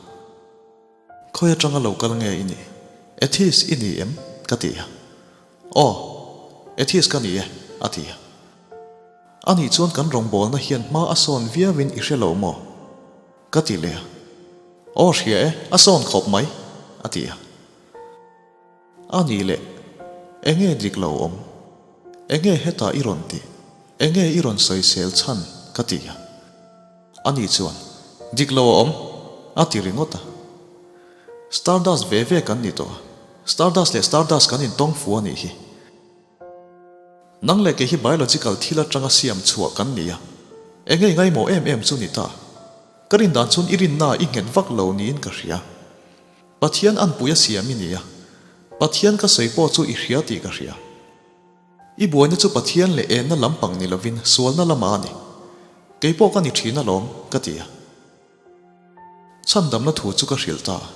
Khawi atanga lo kal nge i nih? Atheist i ni em? ka ti a. Aw, atheist ka ni e, a ti a. Anih chuan kan rawngbawlna hian hma a sawn viauin i hre lo maw? Ka ti leh a. Aw hria e, a sawn khawp mai, a ti a. A nih leh, enge dik lo awm? Enge hetah i rawn tih? Enge i rawn sawisel chhan? ka ti a. Ani chuan, Dik lo a awm, a ti ringawt a. Stardust ve ve kan ni tawh a, Stardust leh Stardust kan intawng fu a nih hi. Nang leh kei hi biological thil atanga siam chhuah kan ni a, eng nge ngaimawh em em chu ni ta? Ka rin dan chuan i rinna i nghet vak lo niin ka hria. Pathian anpui a siam i ni a, Pathian ka sawi pawh chu i hria tih ka hria. I buaina chu Pathian leh enna lampang ni lovin sualna lamah a ni. Kei pawh ka ni thin alawm, ka ti a. Chhandamna thu chu ka hrilh ta a,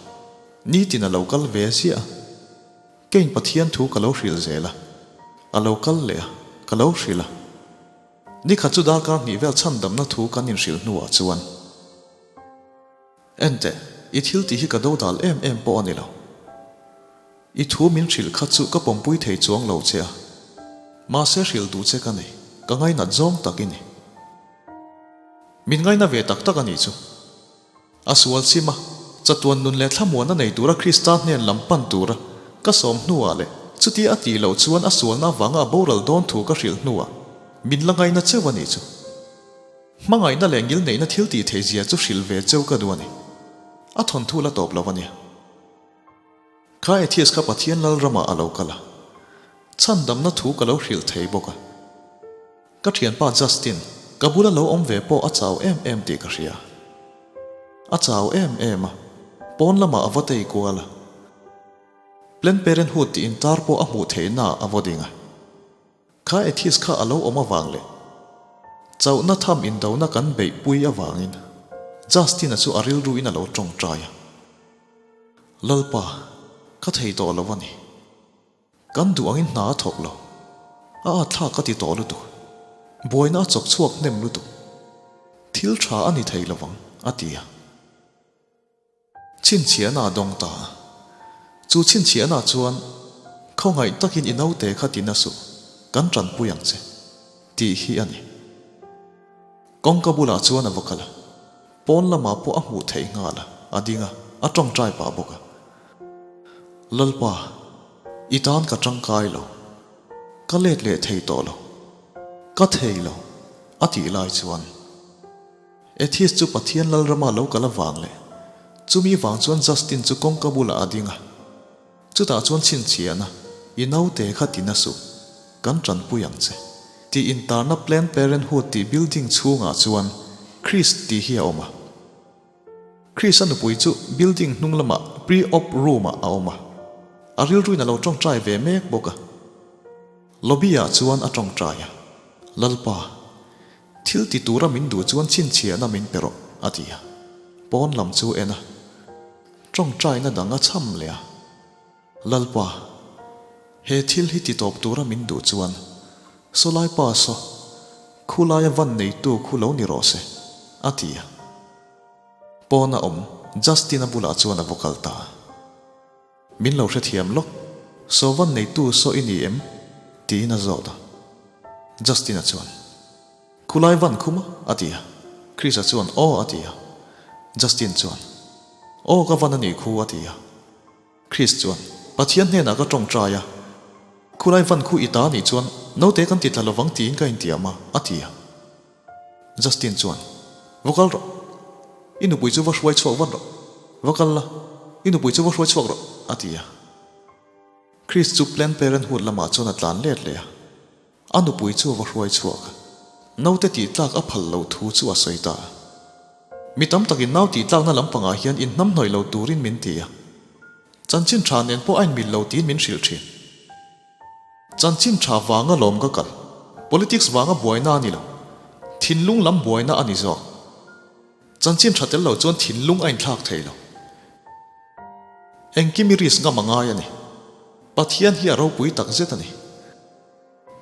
nitin a lo kal ve ziah a. Keiin Pathian thu ka lo hrilh zel a, a lo kal leh a, ka lo hrilh a. Nikhat chu darkar hnih vel chhandamna thu kan inhrilh hnuah chuan, Enteh, i thil tih hi ka dodal em em pawh a ni lo. I thu min hrilh kha chu ka pawmpui thei chuang lo che a, mahse hrilh duh che ka nei, ka ngainat zawng tak i ni. Min ngaina ve tak tak a nih chu. A sual chim a, chatuan nun leh thlamuanna nei tura Krista hnen lam pan tura ka sawm hnuah leh chutia a tih loh chuan a sualna avanga a boral dawn thu ka hrilh hnuah min la ngaina cheu a nih chu. Hmangaihna leh ngilneihna thil tih theih zia chu hrilh ve cheu ka duh a ni. A thawnthu la tawp lo a nia. Kha atheist kha Pathian lal ramah a lo kal a, chhandamna thu ka lo hrilh thei bawk a. Ka thianpa Justin, ka bula lo awm ve pawh a chau em em tih ka hria. A chau em em a, pawn lamah a va tei kual a. Planned Parenthood tih intar pawh a hmuh theihnaah a vaw ding a. Kha atheist kha a lo awm avang leh chauhna tham indona kan beihpui avangin Justin-a chu a rilruin a lo tawngtai a. Lalpa, ka thei tawh lo a ni. Kan duh angin hna a thawk lo. A atthlak ka ti tawh lutuk. Buaina a chawk chhuak hnem lutuk. Thil tha a ni thei lovang, a ti a. Chhinchhiahna a dawng ta a. Chu chhinchhiahna chuan, Khawngaih takin i naute kha ti na suh, kan tanpui ang che, tih hi a ni. Kawngka bulah chuan a va kal a, pawn lamah pawh a hmuh theih nghal a, a ding a, a tawngtai pah bawk a. Lalpa, i tan ka tangkai lo. Ka let leh thei tawh lo. Ka thei lo, a tih lai chuan. Atheist chu Pathian Lalrama lo kal avang leh chumi vang chuan Justin chu kawngka bulah a ding a. Chutah chuan chhinchhiahna, I naute kha ti na suh, kan tanpui ang che, tih intarna Planned Parenthood tih building chhungah chuan Chris tih hi a awm a. Chris-a nupui chu building hnung lamah pre-op room-ah a awm a. A rilruin a lo tawngtai ve mek bawk a. Lobby-ah chuan a tawngtai a, Lalpa, Thil ti tura min duh chuan chhinchhiahna min pe rawh, a ti a. Pawn lam chu en a, tawngtaina dang a cham leh a. Lalpa, he thil hi ti tawp tura min duh chuan sawlai pa saw, khulaia van neitu khu lo ni rawh se, a ti a. Pawna awm Justin-a bulah chuan a va kal ta a. Min lo hrethiam lawk, Sawvan neitu saw i ni em? tiin a zawt a. Justin-a chuan, Khulai van khum a? a ti a. Chris-a chuan, Aw a ti a. Justin chuan, Aw ka van a nih khu a ti a. Chris chuan, Pathian hnenah ka tawngtai a, khulai van khu i ta nih chuan naute kan ti tla lovang tiin ka intiam a, a ti a. Justin chuan, Va kal rawh. I nupui chu va hruai chhuak vat rawh. Va kal la, i nupui chu va hruai chhuak rawh, a ti a. Chris chu Planned Parenthood lamah chuan a tlan let leh a. A nupui chu a va hruai chhuak a. Naute tih tlak a phal loh thu chu a sawi ta a. Mi tam takin nau tih tlakna lampangah hian inhnamhnawih lo turin min ti a. Chanchin tha nen pawh a inmil lo tiin min hrilh thin. Chanchin tha vanga lawm ka kal. Politics vanga buaina a ni lo. Thinlung lam buaina a ni zawk. Chanchin tha tel lo chuan thinlung a inthlak thei lo. Engkim i risk ngam a ngai a ni. Pathian hi a ropui tak zet a ni.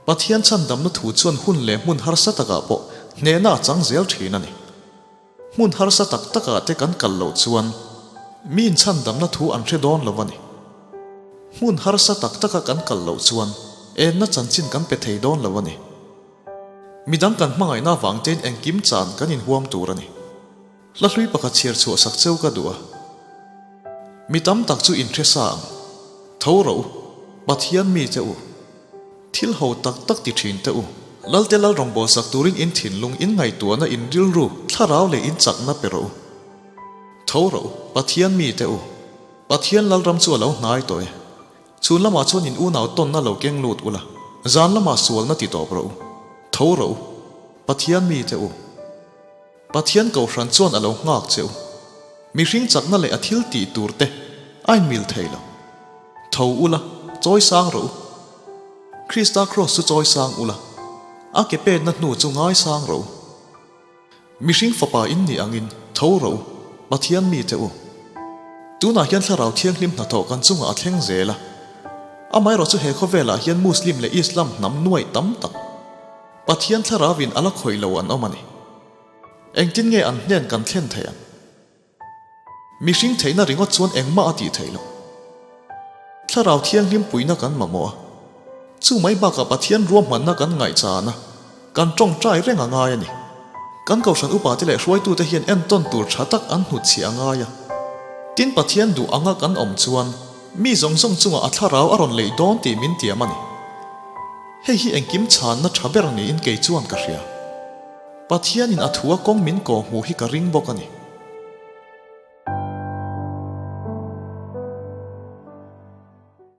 Pathian chhandamna thu chuan hun leh hmun harsa takah pawh hnehna a chang zel thin a ni. Hmun harsa tak takah te kan kal loh chuan miin chhandamna thu an hre dawn lo a ni. Hmun harsa tak taka kan kal loh chuan enna chanchin kan pe thei dawn lo a ni. Midang kan hmangaihna avang tein engkim chan kan inhuam tur a ni. Hla hlui pakhat chhiar chhuah sak cheu ka duh a. Mi tam tak chu inhre sa ang. Tho rawh u, Pathian mi che u. Thil ho tak tak ti thin teh u. Lalte lal rawngbawlsak turin in thinlung, in ngaihtuahna, in rilru, thlarau leh in chakna pe rawh u. Tho rawh u, Pathian mite u, Pathian Lalram chu a lo hnai tawh e. Chhun lamah chuan in unau tawnna lo keng lut ula, zan lamah sualna ti tawp rawh u. Tho rawh u, Pathian mite u. Pathian Kohhran chuan a lo nghak che u. Mihring chakna leh a thil tih tur te a inmil thei lo. Tho ula, chawi sang rawh u. Krista Kraws chu chawi sang ula, a ke penna hnu chu ngai sang rawh u. Mihring fapa in nih angin tho rawh u, Pathian mite u. Tunah hian Thlarau Thianghlim hnathawh kan chungah a thleng zel a. Amaherawh chu he khawvelah hian Muslim leh Islam hnam nuaih tam tak Pathian Thlarauin a la khawih lo an awm a ni. Engtin nge an hnen kan thlen theih ang? Mihring theihna ringawt chuan engmah a tih theih loh. Thlarau Thianghlim puihna kan mamawh a. Chu mai bakah Pathian ruahmanna kan ngaihchan a, kan tawngtai reng a ngai a ni. Kan Kohhran upate leh hruaitute hian entawn tur tha tak an hnutchhiah a ngai a. Tin Pathian duh anga kan awm chuan mi zawng zawng chungah a thlarau a rawn leih dawn tih min tiam a ni. Hei hi engkim chhanna tha ber niin kei chuan ka hria. Pathianin a thua kawng min kawh hmuh hi ka ring bawk a ni.